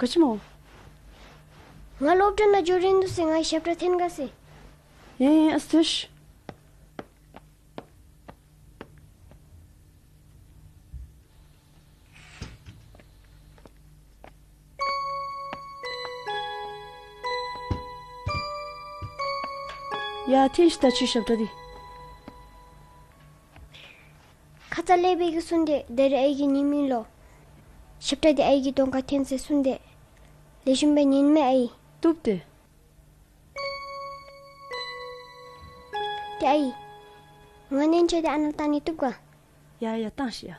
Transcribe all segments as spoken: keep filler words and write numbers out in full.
ག་ཅི་མོ། ང་སློབ་གྲྭ་ན་འབྱོར་རན་འདུག་ཟེར། ང་ཞབས་བྲོ་འཐེན་ག་ཟེར། ཡིན་ཡིན། ཨ་སྟོད། ཡ། འཐེན་ཤིག་ད་ཁྱོའི་ཞབས་བྲོ་འདི། ཁ་ཚ་ལས་པའི་གི་སུན་དེ་དེ་རེ་ཨའི་གི་ཉིན་མིན་ལོ། ཞབས་བྲོ་དེ་ཨའི་གི་གདོང་ཁ་འཐེན་ཟེར་སུན་དེ། ལས་ཞུམ་པའི་ཉིན་མེད་ཨའི། གཏུབ་སྟེ། དེ་ཨའི། ང་ནན་ཆེ་དེ་ཨ་ན་ལྟ་ནི་གཏུབ་ག་ཡ་ཡ། བཏང་ཤི་ཡ།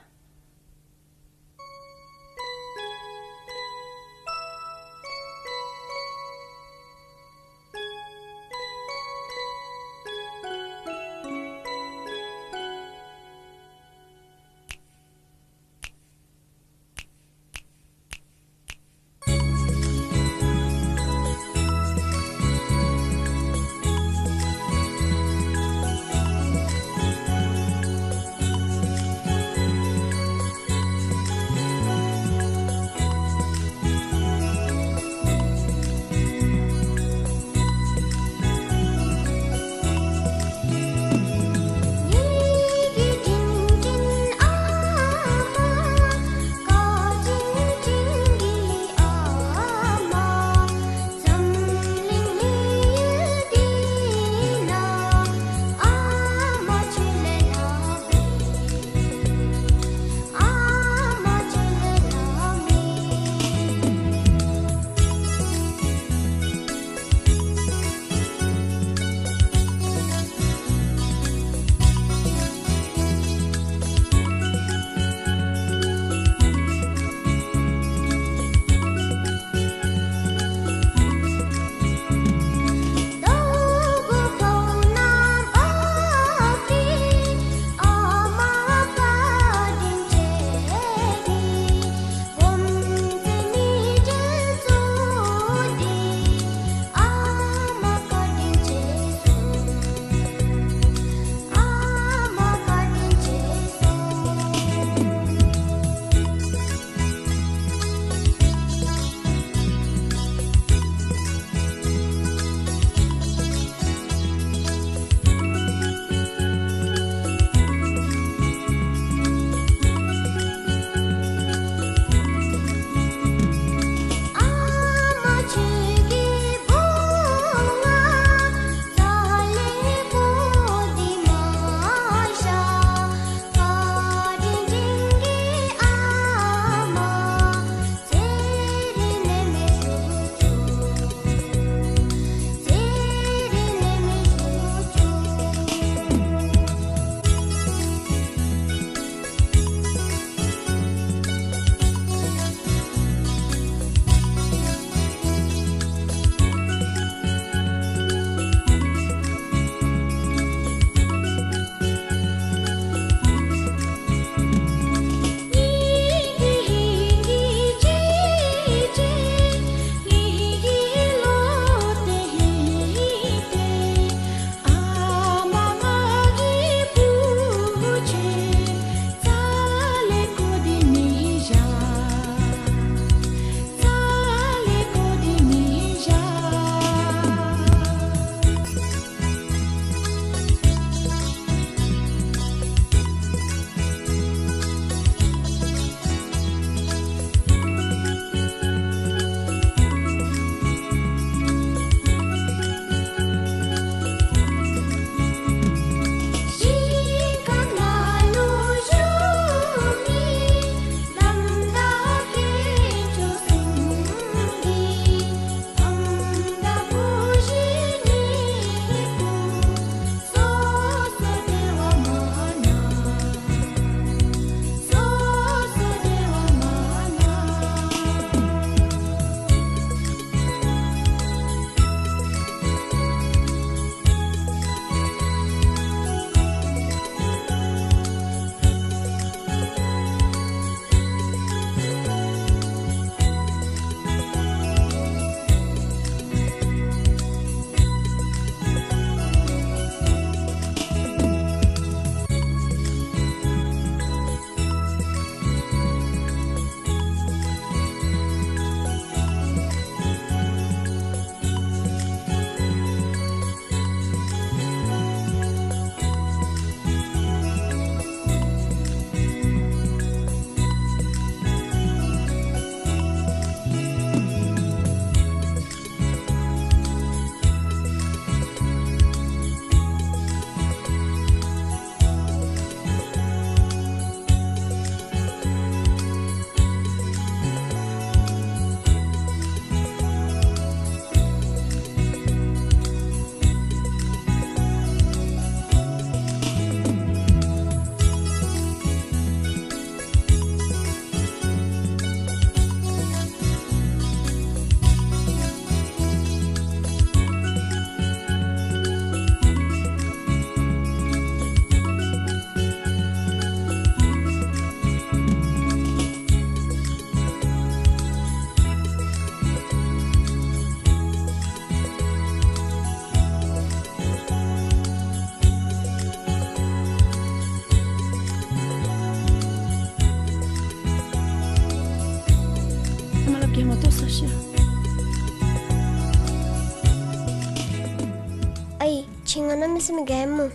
ཨ་ཡེ། ཁྱེད་ང་ན་མི་སེམས་ག་ཡིན་མོ།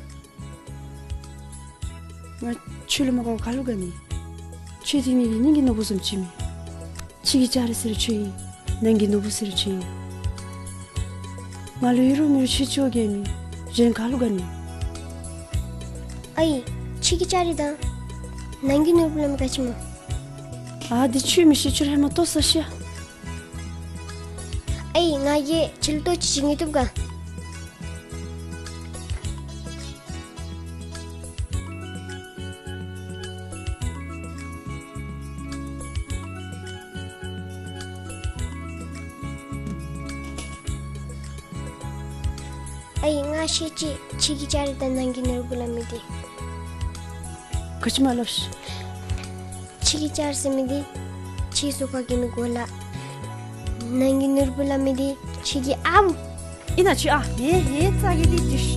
ང་ཁྱོད་ལ་མ་དགའ་བ་ག་ལུགས་ག་ནི། ཁྱོད་དེ་ངེད་ཀྱི་སྙིང་གི་ནོར་བུ་བསམ་གྱི་མེད། ཕྱི་གི་ལྕགས་རི་ཟེར་ཁྱོད་ཡིན། ནང་གི་ནོར་བུ་ཟེར་ཁྱོད་ཡིན། ང་ལོས་ཡིན་རུང་མི་རུང་ཁྱོད་ཅོག་གས་མི་གཞན་ག་ལུགས་ག་ནི། ཨ་ཡེ། ཕྱི་གི་ལྕགས་རི་དང་། ནང་གི་ནོར་བུ་ལ་མི་དགའ་ཅི་མོ། ཨ་དེ་ཁྱོད་མི་ཤེས། ཁྱོད་ཧེ་མ་ལྟོས་ས་ཤི། ཨ་ཡེ། ང་ཡེ་ཁྱེད་ལ་ལྟོས་ཅི་ཞིག་ངེས་ཐུབ་ག། ཨ་ཡེ། ང་ཤེས་ཀྱི། ཕྱི་གི་ལྕགས་རི་དང་ནང་གི་ནོར་བུ་ལ་མི་དེ། ག་ཅི་མ་ལབ་ཤི། ཕྱི་གི་ལྕགས་རི་ཟེར་མི་དེ་ཁྱེད་སོ་ཁ་གི་མི་གོ་ལ། ནང་གི་ནོར་བུ་ལ་མི་དེ་ཁྱེད་ཀྱི་ཨ་བུ། ཡིན་ན་ཁྱོད་ཨ་ཧེ་ཧེ་ཙག་གི་དེ་ཅི་ཤི།